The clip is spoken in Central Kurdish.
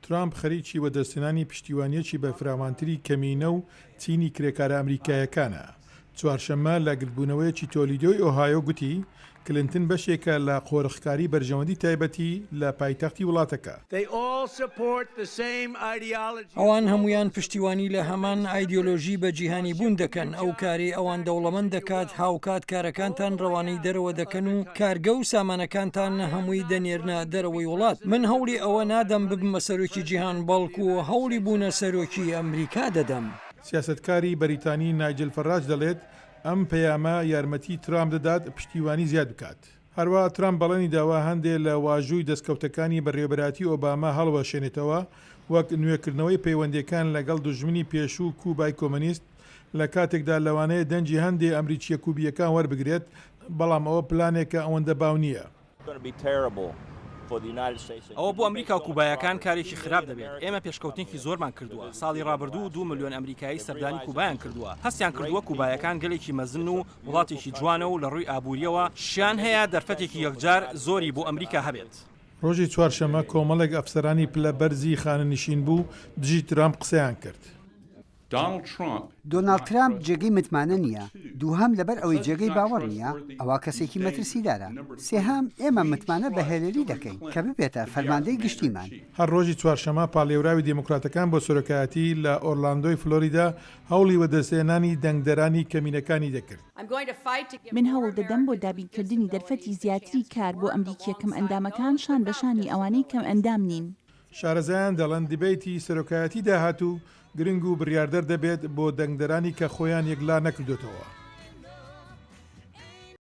ترامپ خەریکی وەدەستهێنانی پشتیوانییەکی بەرفراوانتری کەمینە و چینی کرێکارە ئەمریکایەکانە. چوارشەممە لە گردبوونەوەیەکی تۆلیدۆی ئۆهایۆ گوتی، کلنتن بەشێکە لە قۆرخکاری بەرژەوەندی تایبەتی لە پایتەختی وڵاتەکە. ئەوان هەموویان پشتیوانی لە هەمان ئایدیۆلۆژی بە جیهانی بوون دەکەن، ئەو کارەی ئەوان دەوڵەمەند دەکات، هاوکات کارەکانتان رەوانەی دەرەوە دەکەن و کارگە و سامانەکانتان هەمووی دەنێرنە دەرەوەی وڵات. من هەوڵی ئەوە نادەم ببمە سەرۆکی جیهان، بەڵکو هەوڵی بوونە سەرۆکی ئەمریکا دەدەم. سیاسەتکاری بەریتانی نایجل فەراج دەڵێت، ئەم پەیامە یارمەتی ترامپ دەدات پشتیوانی زیاد بکات. هەروەها ترامپ بەڵێنی داوە هەندێ لە واژووی دەستکەوتەکانی بەڕێوەبەرایەتی ئۆباما هەڵوەشێنێتەوە، وەک نوێکردنەوەی پەیوەندییەکان لەگەڵ دوژمنی پێشوو کوبای کۆمەنیست، لە کاتێکدا لەوانەیە دەنگی هەندێ ئەمریکییە کوبییەکان وەربگرێت، بەڵام ئەوە پلانێکە ئەوەندە باو نییە. ئەوە بۆ ئەمریکا و کوبایەکان کارێکی خراپ دەبێت، ئێمە پێشکەوتنێکی زۆرمان کردووە، ساڵی ڕابردوو دوو ملیۆن ئەمریکایی سەردانی کوبایان کردووە، هەستیان کردووە کوبایەکان گەلێکی مەزنن و وڵاتێکی جوانە و لە ڕووی ئابوورییەوە شیان هەیە دەرفەتێکی یەکجار زۆری بۆ ئەمریکا هەبێت. ڕۆژی چوارشەممە کۆمەڵێک ئەفسەرانی پلە بەرزی خانەنشینبوو دژی ترامپ قسەیان کرد. دۆناڵد ترامپ جێگەی متمانە نییە، دووهەم لەبەر ئەوەی جێگەی باوەڕ نییە، ئەوا کەسێکی مەترسیدارە، سێهەم ئێمە متمانە بە هێلەری دەکەین کە ببێتە فەرماندەی گشتیمان. هەر ڕۆژی چوارشەممە پاڵێوراوی دێموکراتەکان بۆ سەرۆکایەتی لە ئۆرلاندۆی فلۆریدا هەوڵی وەدەستهێنانی دەنگدەرانی کەمینەکانی دەکرد. من هەوڵ دەدەم بۆ دابینکردنی دەرفەتی زیاتری کار بۆ ئەمریکییە کەمئەندامەکان شان بە شانی ئەوانەی کەمئەندام نین. شارەزایان دەڵێن دیبەیتی سەرۆکایەتی داهاتوو گرنگ و بڕیاردەر دەبێت بۆ دەنگدەرانی کە خۆیان یەکلا نەکردۆتەوە.